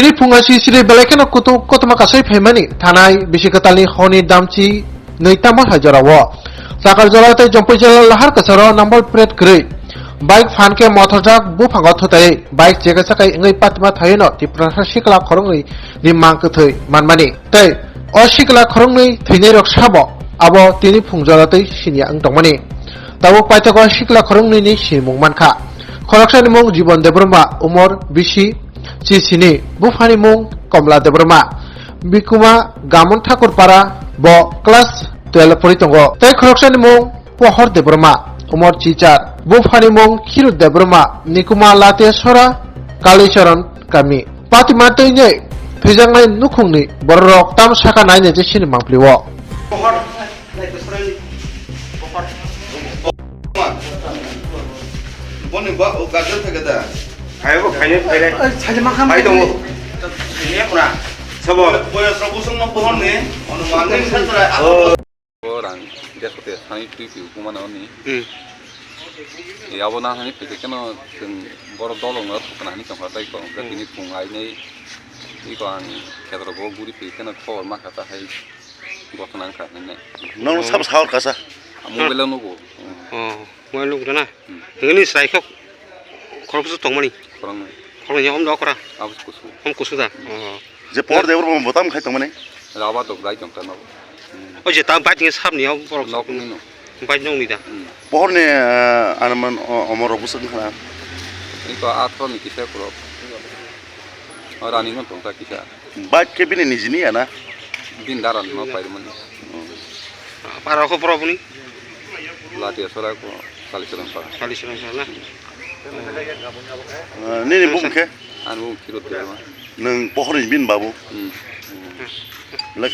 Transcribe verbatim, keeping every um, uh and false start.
Tini phunga sisiri belai kheno kutu-, kotoma kasai phaimani thanai bisi kwtalni honi damchi nwi tamo hai jorao. Chakar jora tei Jompui jela lahar kwcharo number plate kwrwi. Bike phan khe mothorjak buphango thutai bike cheka chakai wngwi patima thaino Tiprasa sikla khoroknwi ni mang kwthwi manmani. Tei o sikla khoroknwi thwinairok sabo abo tini phung jora tei siniya wng tongmani. Tabuk paithago sikla khoroknwi ni sinimung mankha. Khoroksani mung Jibon Debbarma, umor bisi, chisini, buphani mung Komla Debbarma, bikuma Gamon Thakur Para, bo class twelve pori tongo. Tei khoroksani mung Pohor Debbarma, umor chichar, buphani mung Khiru Debbarma, nikuma Late Sora, Kalicharan kami. Patima twi ne thwijaknai nukhungni bororok tam saka naina je sini mangpli o. Boni ba o guardian thake da. Hai bo, hai, hai, hai. Ai, sajma kham. Hai tongo. Ini pura. Sabo. Boya sabo song ma pohon ni. Ono mangni santra. Oh. Bo rang, deso te sani twi twi kuma na ni. Hmm. Ya bo na hani pete keno, borok dolo no thukna hani tongkha tai ko. Hmm. Tini phung ai nei. Iko ang khetro bo guri pete keno khobor ma kha ta hai. Gotna wngkha hinwi. Nokno sabo sahor kasa. Mobile o nugo. Oh, mobile nugo na? Hmm. Hwnwi ni chwrai khe khoroksa tongmani. Khoroknwi. Khoroknwi hom da okra. Abo kusu. Hom kusu da. Hmm. Oh. Je por de bro botam khai tongmani. Raba to brai tongkha nogo. O je ta bike ni sabni o borok. Nokni no. Bike nokni da. Hmm. Pohor ni, eh, anaman o-, omor rok bwswk wngkha na? Iko atro ni kisa khorok. O rani no tongkha kisa. Bike khe bini nijini ya na? Bini dara no pairwmani. Para kho borok bini? Latia sora ko Kalicharan para. Kalicharan para na? Eh, nini bumung khe? Ani bumung Khirot Debbarma. Nwng pohor ni bini babu? Hmm. Lek-